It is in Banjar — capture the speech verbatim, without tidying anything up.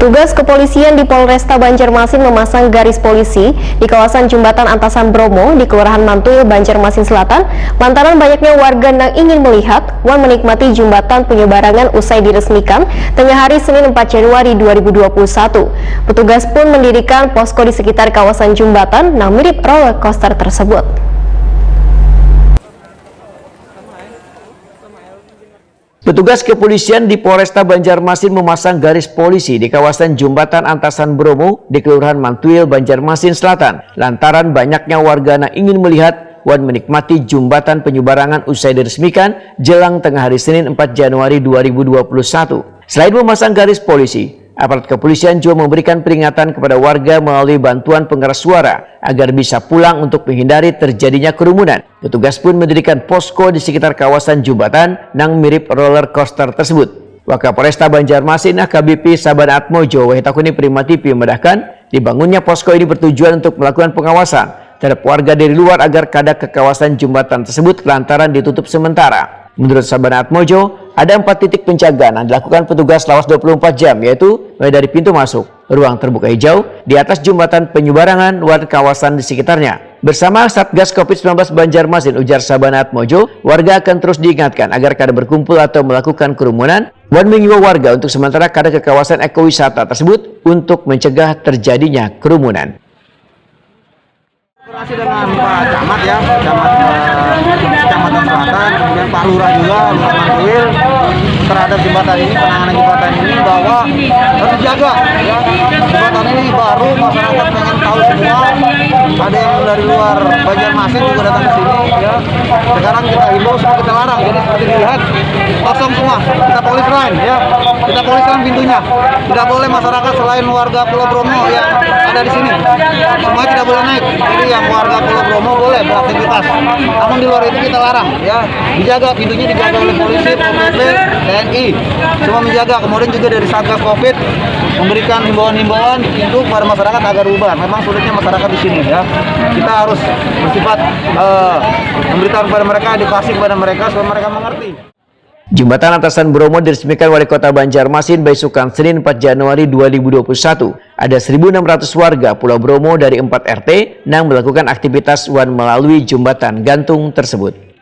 Tugas kepolisian di Polresta Banjarmasin memasang garis polisi di kawasan Jembatan Antasan Bromo di Kelurahan Mantuil, Banjarmasin Selatan, lantaran banyaknya warga nang ingin melihat wan menikmati jembatan penyeberangan usai diresmikan tengah hari Senin empat Januari dua ribu dua puluh satu. Petugas pun mendirikan posko di sekitar kawasan jembatan nang mirip roller coaster tersebut. Petugas kepolisian di Polresta Banjarmasin memasang garis polisi di kawasan Jembatan Antasan Bromo di Kelurahan Mantuil, Banjarmasin Selatan, lantaran banyaknya warga nang ingin melihat wan menikmati jembatan penyeberangan usai diresmikan jelang tengah hari Senin empat Januari dua ribu dua puluh satu. Selain memasang garis polisi, aparat kepolisian juga memberikan peringatan kepada warga melalui bantuan pengeras suara agar bisa pulang untuk menghindari terjadinya kerumunan. Petugas pun mendirikan posko di sekitar kawasan jembatan nang mirip roller coaster tersebut. Wakapolresta Banjarmasin A K B P Saban Atmojo wahitakuni Prima T V madahkan, dibangunnya posko ini bertujuan untuk melakukan pengawasan terhadap warga dari luar agar kada ke kawasan jembatan tersebut lantaran ditutup sementara. Menurut Saban Atmojo, ada empat titik penjagaan yang dilakukan petugas lawas dua puluh empat jam, yaitu mulai dari pintu masuk, ruang terbuka hijau, di atas jembatan penyeberangan, wan kawasan di sekitarnya. Bersama Satgas covid sembilan belas Banjarmasin, ujar Saban Atmojo, warga akan terus diingatkan agar kada berkumpul atau melakukan kerumunan, wan mengimbau warga untuk sementara kada ke kawasan ekowisata tersebut untuk mencegah terjadinya kerumunan. Koordinasi dengan Pak Camat ya, Camat eh, Kecamatan Selatan, kemudian Pak Lurah juga, Lurah Mantuil, terhadap jembatan ini, penanganan jembatan ini bahwa harus dijaga ya. Jembatan ini baru, masyarakat pengen tahu semua, ada yang dari luar Banjarmasin juga datang ke sini ya. Sekarang kita himbau semua, kita larang, jadi seperti dilihat kosong semua, kita polis lain ya, kita polis lain pintunya. Tidak boleh masyarakat selain warga Pulau Bromo yang ada di sini, semua tidak boleh naik. Jadi yang warga Pulau Bromo boleh beraktivitas, namun di luar itu kita larang ya. Dijaga, pintunya dijaga oleh polisi, Pol P P, T N I, semua menjaga. Kemudian juga dari Satgas covid memberikan himbauan-himbauan di pintu kepada masyarakat agar bubar. Memang sulitnya masyarakat di sini ya, kita harus bersifat eh, memberitahu kepada mereka, edukasi kepada mereka supaya mereka mengerti. Jembatan Antasan Bromo diresmikan Wali Kota Banjarmasin baisukan Senin empat Januari dua ribu dua puluh satu. Ada seribu enam ratus warga Pulau Bromo dari empat R T nang melakukan aktivitas wan melalui jembatan gantung tersebut.